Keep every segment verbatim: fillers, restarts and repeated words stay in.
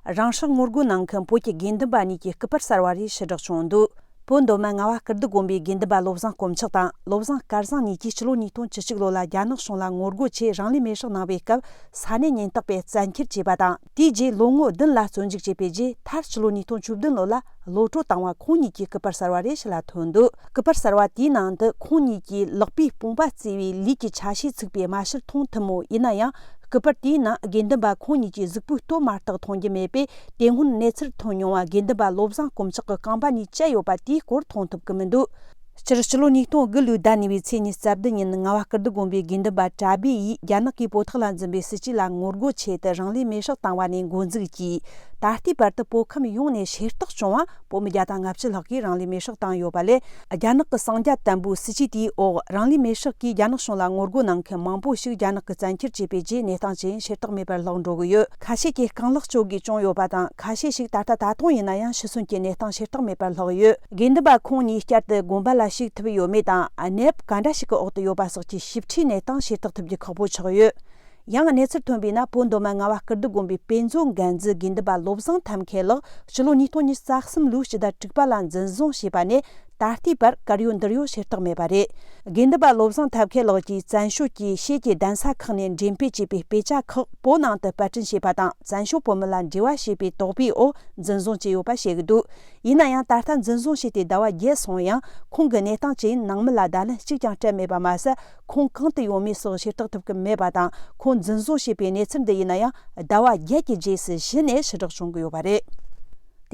རང་སྲེག་ངོ་རྒོལ་གནང་མཁན་བོད་ཀྱི་དགེ་འདུན་པ་གཉིས་ཀྱི་སྐུ་པར་གསར་བ་རེ་ཕྱིར་བསྒྲགས་བྱུང་འདུག་བོད་མདོ་སྨད་རྔ་བ་སྐུ་འདུ་དགོན་པའི་དགེ་འདུན་པ་བློ་བཟང་དཀོན་མཆོག་དང་བློ་བཟང་སྐལ་བཟང་གཉིས་ཀྱིས་ཕྱི་ལོ་ཉིས་སྟོང་བཅུ་གཅིག་ལོ་ལ་རྒྱ་ནག་གཞུང་ལ་ངོ་རྒོལ་ཆེད་རང་ལུས་མེར་སྲེག་གནང་བའི་སྐབས་ས་གནས་ཉེན་རྟོག་པས་བཙན་འཁྱེར་བྱས་པ་དང་། དེའི་རྗེས་ལོ་ངོ་བདུན་ལ་བཙོན་འཇུག་བྱས་པའི་རྗེས། མཐར་ཕྱི་ལོ་ཉིས་སྟོང་བཅུ་བདུན་ལོ་ལ་གློད་བཀྲོལ་བཏང་བ་ཁོང་གཉིས་ཀྱི་སྐུ་པར་གསར་བ་རེ་ཞིག་ལ་ཐོན་འདུག་སྐུ་པར་གསར་བ་དེའི་ནང་དུ་ཁོང་གཉིས་ཀྱིས་ལག་པས་དཔུང་པ་བརྩེགས་པའི་ལུས་ཀྱི་ཆ་ཤས་ཚུགས་པའི་རྨ་ཕྱིར་མཐོང་ཐུབ་མོད། ཡིན་ན་ཡང་། སྐུ་པར་དེའི་ནང་དགེ་འདུན་པ་ཁོང་གཉིས་ཀྱི་གཟུགས་པོའི་སྟོད་མ་གཏོགས་མཐོང་རྒྱུ་མེད་པས། དེ་སྔོན་གནས་ཚུལ་ཐོན་མྱོང་བ་དགེ་འདུན་པ་བློ་བཟང་དཀོན་མཆོག་གི་རྐང་པ་གཉིས་བཅད་ཡོད་པ་དེའི་སྐོར་མཐོང་ཐུབ་ཀྱི་མི་འདུག་སྤྱིར་ཕྱི་ལོ་ཉིས་སྟོང་དགུ་ལོའི་ཟླ་གཉིས་པའི་ཚེས་ཉི་ཤུ་རྩ་བདུན་ཉིན་རྔ་བ་སྐུ་འདུ་དགོན་པའི་དགེ་འདུན་པ་གྲྭ་སྦས་ཡིས་རྒྱ་ནག་གིས་བོད་ཐོག་ལ་འཛིན་པའི་སྲིད་བྱུས་ལ་ངོ་རྒོལ་ཆེད་དུ་རང་ལུས་མེར་སྲེག་བཏང་བ་ནས་འགོ་འཛུགས་ཀྱིས། ད་ལྟའི་བར་དུ་བོད་ཁམས་ཡོངས་ནས་ཤེས་རྟོགས་བྱུང་བ་བོད་མི་བརྒྱ་དང་ལྔ་བཅུ་ལྷག་གིས་རང་ལུས་མེར་སྲེག་བཏང་ཡོད་པ་ལས། རྒྱ་ནག་གི་གསང་རྒྱ་དམ་པོའི་སྲིད་བྱུས་དེའི་འོག་རང་ལུས་མེར་སྲེག་གིས་རྒྱ་ནག་གཞུང་ལ་ངོ་རྒོལ་གནང་མཁན་མང་པོ་ཞིག་རྒྱ་ནག་གིས་བཙན་འཁྱེར་བྱས་པའི་རྗེས་གནས་སྟངས་ཇི་ཡིན་ཤེས་རྟོགས་མེད་པར་ལྷག་འགྲོ་གི་ཡོད། ཁ་ཤས་ཀྱིས་རྐང་ལག་གཅོད་དགོས་བྱུང་ཡོད་པ་དང་། ཁ་ཤས་ཤིག་ད་ལྟ་ད་དུང་ཡིན་ན་ཡང་ཤི་གསོན་གྱི་གནས་སྟངས་ཤེས་རྟོགས་མེད་པར་ལྷག་ཡོད། དགེ་འདུན་པ་ཁོང་གཉིས་བསྐྱར་དུ་དགོན་པ་ལ་ཞུགས་ཐུབ་ཡོད་མེད་དང་། གནས་བབ་ག་འདྲ་ཞིག་གི་འོག་ཏུ་ཡོད་པ་སོགས་ཀྱི་ཞིབ་ཕྲའི་གནས་སྟངས་ཤེས་རྟོགས་ཐུབ་རྒྱུ་ཁག་པོ་ཆགས་ཡོད། ཡང་གནས་ཚུལ་ཐོན་པས་ན། བོད་མདོ་སྨད་རྔ་བ་སྐུ་འདུ་དགོན་པའི་དཔེ་མཛོད་འགན་འཛིན་དགེ་འདུན་པ་བློ་བཟང་ཐབས་མཁས་ལགས་ཕྱི་ལོ་ཉིས་སྟོང་ཉི་ཤུ་རྩ་གསུམ་ལོའི་ཕྱི་ཟླ་དྲུག་པ་ལ་འཛིན་བཟུང་བྱས་པ་ནས། ད་ལྟའི་བར་གར་ཡོད་འདིར་ཡོད་ཤེས་རྟོགས་མེད་པ་རེད། དགེ་འདུན་པ་བློ་བཟང་ཐབས་མཁས་ལགས་ཀྱིས་བཙན་བྱོལ་གྱི་ཤེད་ཀྱི་གདན་ས་ཁག་ནས་འགྲེམས་སྤེལ་བྱས་པའི་དཔེ་ཆ་ཁག་བོད་ནང་དུ་པར་སྐྲུན་བྱས་པ་དང་། བཙན་བྱོལ་བོད་མི་ལ་འབྲེལ་བ་བྱས་པའི་དོགས་པའི་འོག་འཛིན་བཟུང་བྱས་ཡོད་པ་བཤད་ཀྱི་འདུག་ཡིན་ན་ཡང་། ད་ལྟ་འཛིན་བཟུང་བྱས་ཏེ་ཟླ་བ་བརྒྱད་སོང་ཡང་། ཁོང་གི་གནས་སྟངས་ཇི་ཡིན་ནང་མི་ལ་བརྡ་ལན་གཅིག་ཀྱང་སྤྲད་མེད་པ་མ་ཟད། ཁོང་གང་དུ་ཡོད་མེད་སོགས་ཤེས་རྟོགས་ཐུབ་ཀྱི་མེད་པ་དང་། ཁོང་འཛིན་བཟུང་བྱས་པའི་གནས་ཚུལ་འདི་ཡིན་ན་ཡང་། ཟླ་བ་བརྒྱད་ཀྱི་རྗེས་སུ་གཞི་ནས་ཕྱིར་བསྒྲགས་བྱུང་གི་ཡོད་པ་རེད།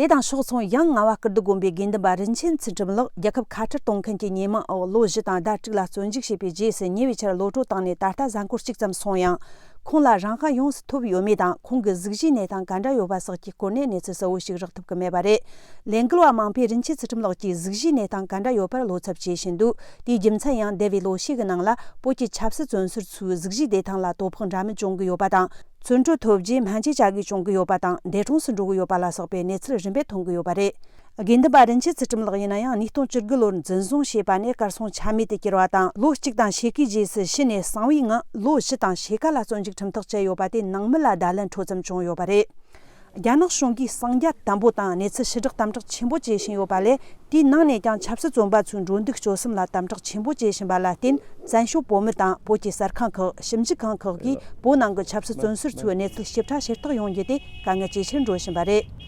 དེ་དང་ཕྱོགས་མཚུངས། ཡང་རྔ་བ་སྐུ་འདུ་དགོན་པའི་དགེ་འདུན་པ་རིན་ཆེན་ཚུལ་ཁྲིམས་ལགས། རྒྱལ་ཁབ་ཁ་བྲལ་གཏོང་མཁན་གྱི་ཉེས་མིང་འོག་ལོ་བཞི་དང་ཟླ་དྲུག་ལ་བཙོན་འཇུག་བྱས་པའི་རྗེས་སུ། ཉེ་བའི་ཆར་གློད་བཀྲོལ་བཏང་ནས་ད་ལྟ་གཟའ་འཁོར་གཅིག་ཙམ་སོང་ཡང་། ཁོང་ལ་རང་དབང་ཡོངས་སུ་ཐོབ་ཡོད་མེད་དང་། ཁོང་གི་གཟུགས་གཞིའི་གནས་སྟངས་ག་འདྲ་ཡོད་པ་སོགས་ཀྱི་སྐོར་ནས་གནས་ཚུལ་གསལ་བོ་ཞིག་རག་ཐུབ་ཀྱི་མེད་པ་རེད། ལས་འགུལ་བ་མང་པོས་རིན་ཆེན་ཚུལ་ཁྲིམས་ལགས་ཀྱི་གཟུགས་གཞིའི་གནས་སྟངས་ག་འདྲ་ཡོད་པར་བློ་འཚབ་བྱེད་བཞིན་འདུག་དེའི་རྒྱུ་མཚན་ཡང་། འདས་པའི་ལོ་ཤས་ཀྱི་ནང་ལ་བོད་ཀྱི་ཆབ་སྲིད་བཙོན་ཟུར་ཚོའི་གཟུགས་གཞིའི་བདེ་ཐང་ལ་དོ་ཕོག་འདྲ་མིན་བྱུང་གི་ཡོད་པ་དང་། བཙོན་གྲོལ་ཐོབ་རྗེས་སྨན་བཅོས་བྱ་དགོས་བྱུང་གི་ཡོད་པ་དང་། འདས་གྲོངས་སུ་འགྲོ་གི་ཡོད་པ་ལ་སོགས་པའི་གནས་ཚུལ་རིམ་པས་ཐོན་གྱི་ཡོད་པ་རེད། དགེ་འདུན་པ་རིན་ཆེན་ཚུལ་ཁྲིམས་ལགས་ཡིན་ན་ཡང་། ཉིས་སྟོང་བཅུ་དགུ་ལོར་འཛིན་བཟུང་བྱས་པ་ནས་གར་སོང་ཆ་མེད་དུ་གྱུར་བ་དང་། ལོ་གཅིག་དང་ཕྱེད་ཀའི་རྗེས་སུ་ཕྱི་ནས་གསང་བའི་ངང་ལོ་བཞི་དང་ཕྱེད་ཀ་ལ་བཙོན་འཇུག་ཁྲིམས་ཐག་བཅད་ཡོད་པ་དེ་ནང་མི་ལ་བརྡ་ལན་འཕྲོད་ཙམ་བྱུང་ཡོད་པ་རེད། རྒྱ་ནག་གཞུང་གིས་གསང་རྒྱ་དམ་པོ་དང་གནས་ཚུལ་ཕྱིར་བསྒྲགས་དམ་དྲག་ཆེན་པོ་བྱེད་བཞིན་ཡོད་པ་ལས། དེའི་ནང་ནས་ཀྱང་ཆབ་སྲིད་བཙོན་པ་ཚོའི་འགྲོ་འདུག་སྤྱོད་གསུམ་ལ་དམ་དྲག་ཆེན་པོ་བྱེད་བཞིན་པ་ལ་བརྟེན། བཙན་བྱོལ་བོད་མི་དང་བོད་ཀྱི་གསར་ཁང་ཁག་ཞིབ་འཇུག་ཁང་ཁག་གིས་བོད་ནང་གི་ཆབ་སྲིད་བཙོན་ཟུར་ཚོའི་གནས་ཚུལ་ཞིབ་ཕྲ་ཤེས་རྟོགས་ཡོང་རྒྱུ་དེ་དཀའ་ངལ་ཇེ་ཆེར་འགྲོ་བཞིན་པ་རེད།